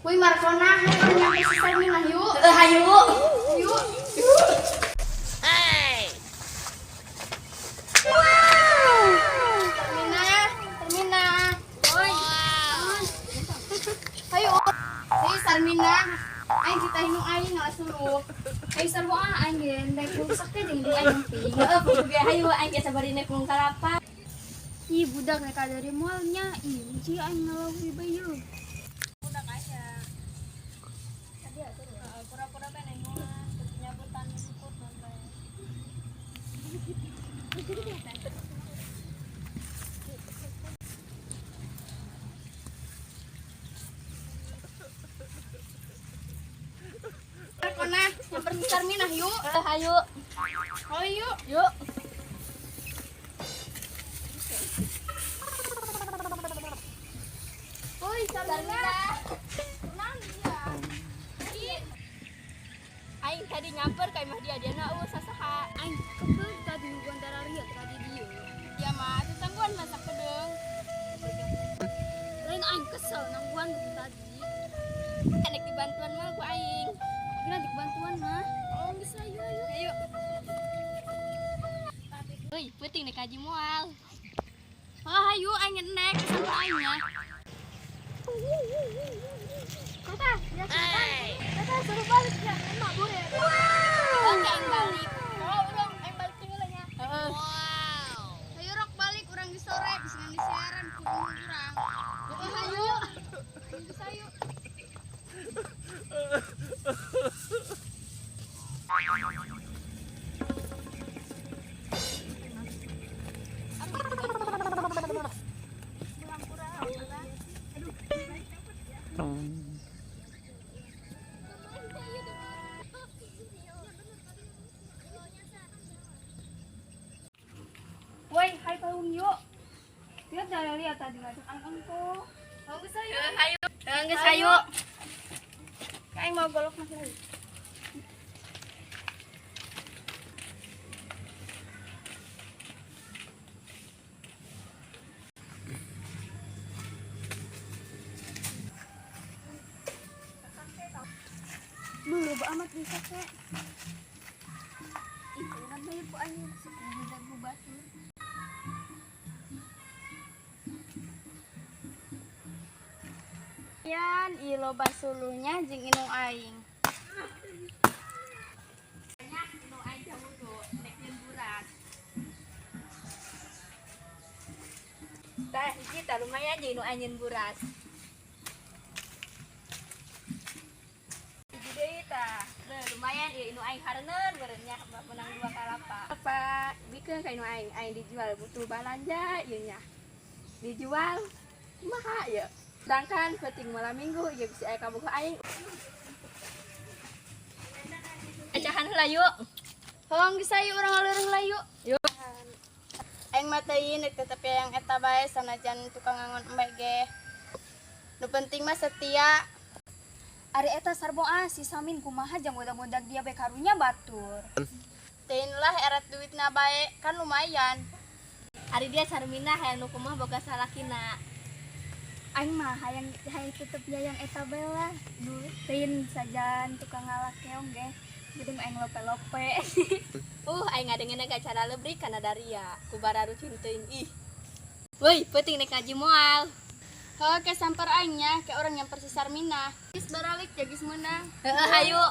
Wih, Markona, hayu nyamper si Sarminah yuk. Hayu. Yuk. Sarminah, Sarminah. Woi. Hayu. Hayu Sarminah. Aing kita hinung aing ngalah suluh. Ayo sarua ah, aing ge rek rusak teh jeung indung aing ping. Heeh, kudu ge hayu aing ge sabari nek mung kalapa. Ih, budak rek dari mallnya. Ih, benci aing ngalawi bae yeuh. Budak aya. Tadi atuh pura-pura bae nengok nyabutan ikut bae. Markona, nyamper si Sarminah yuk. Hayu. Hayu. Yuk. Woi, Sarminah. Tenang dia. Aing tadi nyamper ka imah dia, dia na eueuh sasaha. Aing kebel tadi nungguan dararia tadi dieu. Ya mah, tetangguan masak pedeung. Lain aing kesel nangguan dari tadi. Nek dibantuan mah ku aing. Kira bantuan mah. Oh, geus ayo ayo. Ayo. Euy, peuting nek haji moal. Oh, hayu aing nek sampe aing ya. Kata, ya Kata suruh balik ya, emak boleh. Oke, aing balik. Oh, urang aing balik tinggal nya. Heeh. Hayu rok balik urang di sore bisa ngan disiaran ku urang. Oh, hayu. Hayu geus hayu. Woi, hai paung yuk. Lihat dah lihat tadi ngajak aing engko. Oh, geus hayu. Hayu. Geus hayu. Aing mau golok masih lagi. Duh, loba amat bisa kek. Ih, kan bae ku aing budak batur. Yan, ieu loba suluhnya jeung indung aing. Banyak nu aing jamu tuh nek nyeun buras. Tah, hiji tah lumayan jeung nu aing nyeun buras. Hiji deui tah. Leuh, lumayan ieu nu aing hareuneur meureun nya menang dua kalapa. Apa bikeun ka nu aing, aing dijual butuh balanja ieu nya. Dijual kumaha ieu? Sedangkan penting malam minggu ieu bisi aya kabogoh aing. Acahan heula yuk. Hoong geus hayu urang ngaleureung heula yuk. Yuk. Aing mah teuing rek tetep yang eta bae sanajan tukang ngangon embe ge. Nu penting mah setia. Ari eta sarbo ah si Samin kumaha jang godag-godag dia bae karunya batur. Teuing lah eret duitna bae kan lumayan. Ari dia Sarminah hayang nu kumaha boga salakina. Aing mah hayang hayang tetep yayang eta bae lah. Duh, teuing sajan tukang ngalak keong ge. Gedung aing lope-lope. Aing ngadengeun ge acara lebrik kana daria. Ku bararucin teuing ih. Woi, peuting nek ngaji moal. Heuh, ke samper aing nya, ke urang nyamper si Sarminah. Geus baralik ja geus meunang. Heeh, hayu.